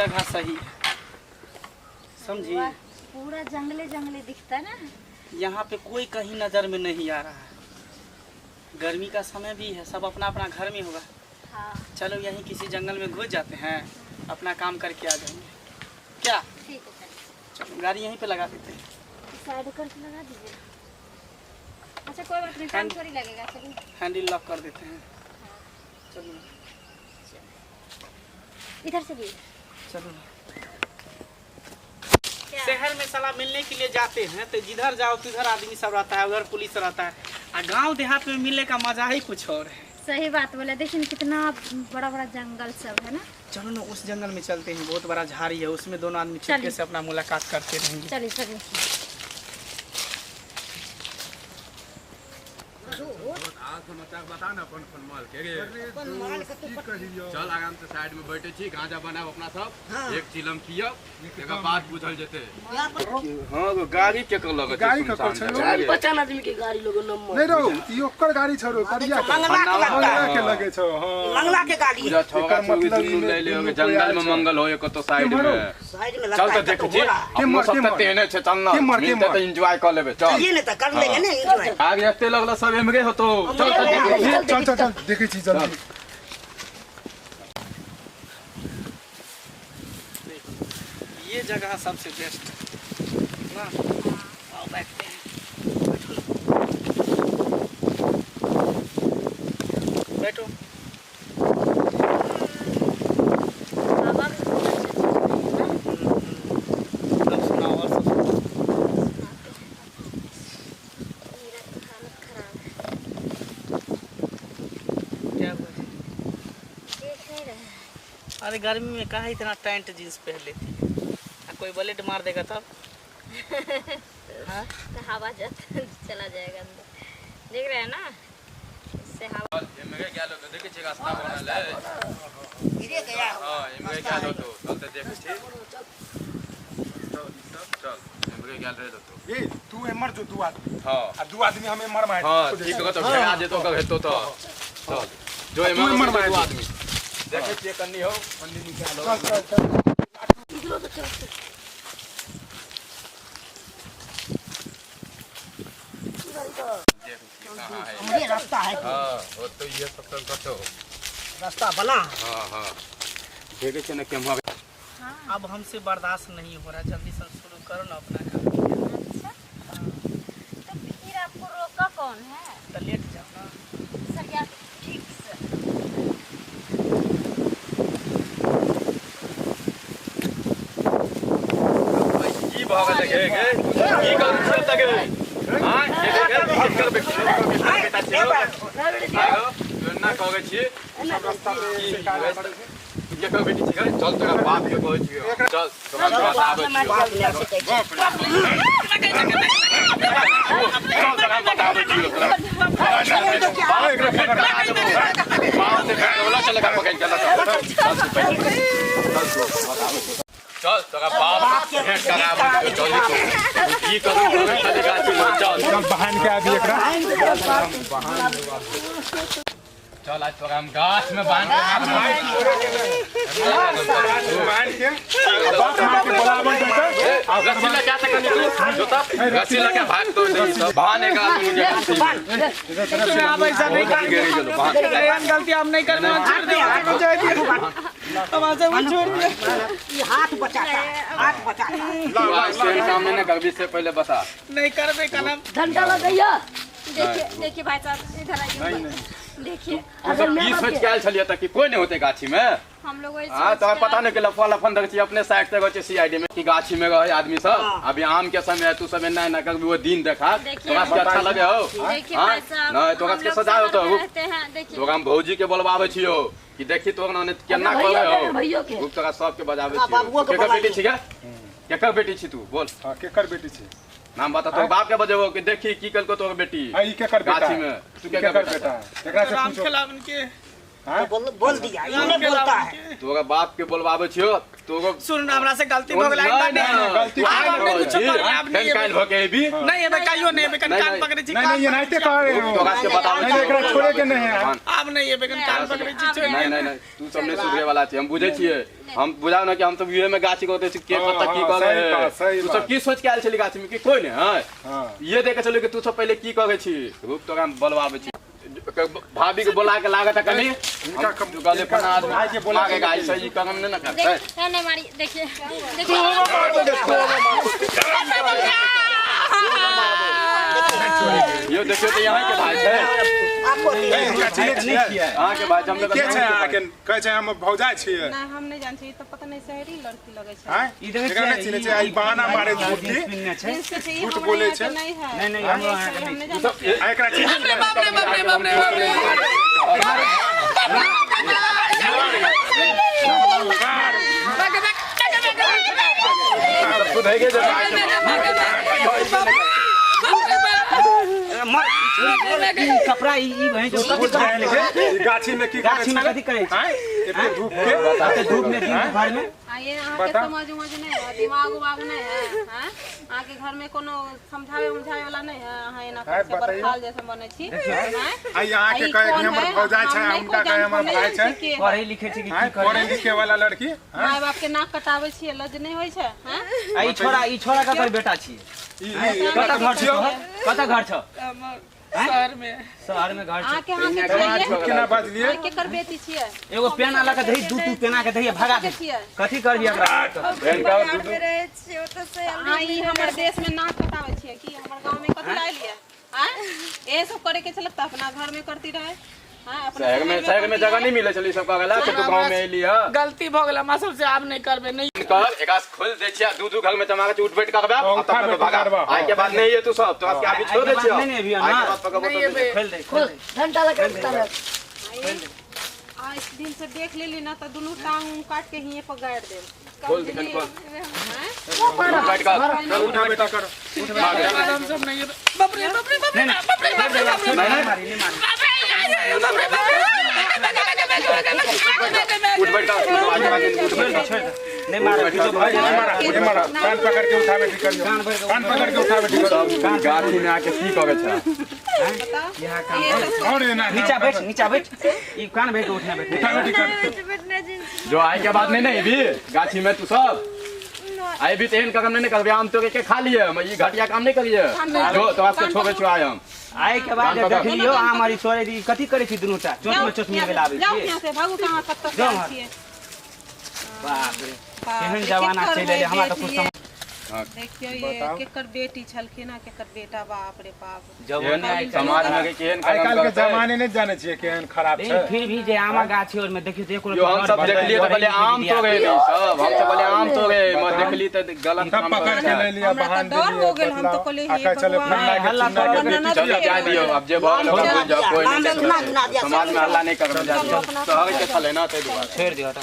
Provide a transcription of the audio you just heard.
जगह सही है, समझी? पूरा जंगले जंगले दिखता है ना। यहाँ पे कोई कहीं नजर में नहीं आ रहा है। गर्मी का समय भी है, सब अपना अपना घर में होगा। हाँ। चलो यहीं किसी जंगल में घुस जाते हैं, अपना काम करके आ जाएंगे। क्या ठीक है, चलो गाड़ी यहीं पे लगा देते हैं। साइड करके लगा दीजिए। अच्छा कोई बात नहीं, टाइम थोड़ी लगेगा। चलिए हैंडल लॉक कर देते हैं। चलो इधर से भी चलो। शहर में साला मिलने के लिए जाते हैं तो जिधर जाओ तिधर आदमी सब रहता है, उधर पुलिस रहता है। और गांव देहात में मिलने का मजा ही कुछ और है। सही बात बोले। देखिए कितना बड़ा बड़ा जंगल सब है ना। चलो ना उस जंगल में चलते हैं, बहुत बड़ा झाड़ी है, उसमें दोनों आदमी चुपके से अपना मुलाकात करते रहेंगे। चलिए चलिए। बता ना अपन अपन माल के रे। चल आराम से साइड में बैठे छी, गांजा बनाब अपना सब। हाँ। एक चिलम पियब, एकर बाद बुझल जेते। हां गाड़ी के कर लगत गाड़ी के कर चार पचास आदमी के गाड़ी लोग नंबर नहीं रो, ई ओकर गाड़ी छौ रो, करिया के मंगला के लगे छौ। हां मंगला के गाड़ी एकर मतलब ले ले जंगल में मंगल होय कतो साइड में, साइड में चल त देख छी के सब त तेने छे। चल ना मिलते त एंजॉय कर लेबे। चल ये ने त कर लेंगे ना एंजॉय। आगे एते लगल सब एमरे होतो। चल चल चल चल देखे छी जल्दी। ये जगह सबसे बेस्ट ना। आओ बैठते हैं। बैठो। अब सुनाओ और सब। मेरा तो हालत खराब है। क्या हुआ? देख नहीं रहे। अरे गर्मी में कहाँ इतना टाइट जींस पहन लेती है, कोई बुलेट मार देगा तब। हाँ? तो हवा चला जाएगा अंदर। देख रहे हैं ना, इससे हवा। एमरे गेलो तो देखे छी रास्ता बनल है। धीरे गया। हां एमरे गेलो तो चलते देखे छी। चल सब चल एमरे गेल रहे तो ए तू एमर जो दू आदमी। हां आ दू आदमी हम एमर मार। हां ठीक है तो घेरा जेतो कब हेतो तो चल जो एमर दू आदमी देखे छी कन्नी हो कन्नी निकालो। चल चल चल निकलो तो चल। ये रास्ता है। हां वो तो ये सब तो कतो रास्ता बना। हां हां देखे छे ना केम्हर। अब हमसे बर्दाश्त नहीं हो रहा, जल्दी से शुरू करो ना अपना काम। अच्छा तो फिर आपको रोका कौन है? तो लेट जाओ ना सर, क्या ठीक से। की भऽ गेल गे गे की कर छल तक। हां ये देख कर बेटा छी ना कहै छी सब रास्ता पे से काज करे छै। केकर बेटी छी चल तोरा बाप के कहै छी। चल तोरा बताबै छी। चल तोरा बताबै छी। चल तोरा बाप भेंट कराबै चल की करू चल चल बहान के आबी एकरा। चल आज तोरा हम गाछ में बांध के बाप मां के बोलाबल जेतै। रस्सी लगा त कनी तू जोता रस्सी लगा भाग तो नहीं सब बांधे का मुझे अब ऐसा नहीं कर गलती हम नहीं करना। छोड़ दे अब ऐसे वो छोड़ दे। ये हाथ बचाता है, हाथ बचाता है। ला काम में ना करबी से पहले बता नहीं करबे कलम डंडा लगैया। देखिए देखिए भाई साहब इधर आइए। देखिए अगर मैं सोच के आयल छलिए त कि कोई नहीं होते गाछी में। हम लोग हां तो पता नहीं कि लफवा लफन दर छी अपने साइड से गए सीआईडी में कि गाछी में रहे आदमी सब। अभी आम के समय है, तू सब एना एना कर वो दिन देखा तोरा के अच्छा लगे हो। देखिए भाई साहब नहीं तोरा के सजा हो तो देखिए तोरा हम भौजी के बोलबावे छियो कि देखी तोरा ने केना करे हो। खूब तोरा सब के बजावे छियो। केकर बेटी छी गे? केकर बेटी छी तू बोल? हां केकर बेटी छी नाम बता। तोर बाप के बजेबो कि देखी की कल को तोर बेटी आ ई केकर बेटा गाछी में तू केकर बेटा एकरा से पूछो। राम खेलावन के हां बोल बोल दिया, ये नहीं बोलता है। तोरा बाप के बोलबावे छियो। तो सुन हमरा से गलती भ गेलै नहीं, गलती आब हम नहीं कुछ करबै आब नहीं फेन काल्हि एबै भऽ के एबी नहीं एबै कहियो नहीं एबै कन नहीं, कान नहीं। पकड़ै छी नहीं कान नहीं एनाहिते कह रहे हो तोरा के बताबै नहीं एकरा छोड़े के नहीं है आब नहीं एबै कन कान पकड़ै छी छोड़ि नहीं नहीं नहीं तू सब नहीं सुधरे वाला छी हम बुझै छियै हम बुझाउ ना कि हम सब इहे में गाछी कहते छी के हाँ, पता की हाँ, कहै सही बात, सही तू सब बात। की सोच के आयल छली गाछी में कि कोई नहीं है हां ये देख के चलू कि तू सब पहले की कहै छी रुक तोरा हम बोलवाबै छी भाभी के बोला के लागत है कनी इनका कम- गले पर आदमी भाई के बोला के मारेगा ऐसे ही कदम नहीं ना करते देख नहीं मारी देखिए देखिए यो देखियो तो यहाँ के भाई छै आपको नहीं हमरा चिन्है छियै अहाँ के भाई छै, हम के छै अहाँके कहै छै हम भौजाइ छियै ना हम नहीं जानते ई तो पता नहीं शहरी लड़की लगे छै आँय ई देखै एकरा नहि चिन्है छियै आई बहाना मारे झूठी पिन्ने छै जींस के छै ई झूठ हमरा बोलै यहाँ छै। के नहीं है नहीं नहीं हमरो अहाँ के हम नहीं नहीं जानते सब आ एकरा चिन्है छियै बाप रे बाप रे बाप रे बाप रे सब सुधै के जे मर ई कपड़ा ई ई भैंस जो कथी करै छै? ई गाछी में की करै गाछी में कथी करै छै? आँय एते धूप के एते धूप में दिन भर में आ ये अहाँ के बता। समझ उमझ नहीं है दिमाग उमाग नहीं है हाँ अहाँ के घर में कोनो समझावे उमझावे वाला नहीं है अहाँ एना हाँ, कैसे बताइए। बरखाल जैसे बनै छी हाँ? आई अहाँ के ई कहे कि कौन हमर है? भौजाइ छै हम नहीं हुनका कोई कहे हमर जानते भाई नहीं छै छी के है। पढ़ै लिखै छै कि आँय की करै पढ़े लिखे वाला लड़की हाँ माय बाप के नाक कटाबै छियै लज नहीं होइ छै हाँ आ ई छोरा ककर बेटा छियै ई ई कतऽ घर छौ तोहर? कतऽ घर छौ शहर में शहर में घर छौ अहाँ के अहाँ के छियै केना बाजलियै अहाँ केकर बेटी छियै एगो पेना लऽ के दही दू दू पेना के दही भगा दे के छियै कथी करबी एकरा भेल का दू दू रहे छियै ओतऽ से अहाँ ई हमर देश में नाक कटाबै छियै कि हमर गाँव में कथी लायल ये आँय ये सब करे के छलै तऽ अपना घर में करती रहे हाँ अपना शहर में जगह नहीं मिले छलै सब कहला कि तू गांव में एली ह गलती भ गेल हमरा सबसे आब नहीं करबै नहीं कर एकास खोल दे छियै दू दू घर में चमा के उठ बैठ करबे हाँ, आ तब उठा तक बैठ भागा करबा, आइ के बाद नहीं ये तू सब तोरा के अभी छोड़ दे छियै नहीं, नहीं, अभी आइ के हाँ। बाद पकड़बो नहीं तो एबै खोल दे खोल दे घंटा लगा के आ इस दिन से देख लेली ना तऽ दुनू टांग उंग काट के हिये पर गाड़ देब खोल दे खोल उठ बैठ कर उठा बेटा कर हम सब नहीं एबै बाप रे बाप रे बाप रे बाप रे बाप रे बाप रे नहीं नहीं मारी नहीं मारी उठ बैठ कर आइ के बाद उठ बैठ कर छोड़ दे नहीं मारे नहीं मारा नहीं मारा कान पकड़ के उठा बेटी करियो कान पकड़ के उठा बेटी करियो गाछी में आके की कहै छै यहाँ काम और एना नीचा बैठ नीचा बैठ ई कान भर के उठना बैठ उठा बेटी कर जो आइ के बाद नहीं नहीं भी गाछी में तू सब आई भी तेहन कदम नहीं करबे आम तो के खा लिए हम ई घटिया काम नहीं करिए जो तोरा के छोड़े छो आइ हम आइ के बाद देखलियो आम आरी छोड़े दी कथी करै छी दुनू टा चोट में चोट में लाबै जाउ छी यहाँ से भागू कहाँ कतऽ से जाउ आयल वहाँ। छियै बाप रे बाप केहन रे, जमाना केकर चलि एलै हमरा तऽ बेटी कुछ ये? समझ देखियौ ये केकर बेटी छलखिन आ केकर बेटा बाप रे बाप जमाना आइ समाज में के केहन आइ कदम काल्हि के करतै जमाने नहीं जाने छियै केहन खराब नहीं छै फिर भी जे आमा गाछी और में देखियो तो एको यो हम सब देखलिए तो पहले आम तो गए नहीं सब हम सब पहले आम तो गए मैं देखली तो गलत सब काम पकड़ के ले लिया हमरा तऽ बहान डर हो गेल, हम तऽ कहलियै, हे आका चले भगवान। फल्ला के हल्ला चिन्ना के करऽ बेटी चलो जाए दियो अब जे भऽ गेल ओकरा भूल जाओ कोई नहीं नाम समाज में हल्ला नहीं करब जाए दियो शहर के छलै ना ताहि दुआरे छोड़ दियो हटा।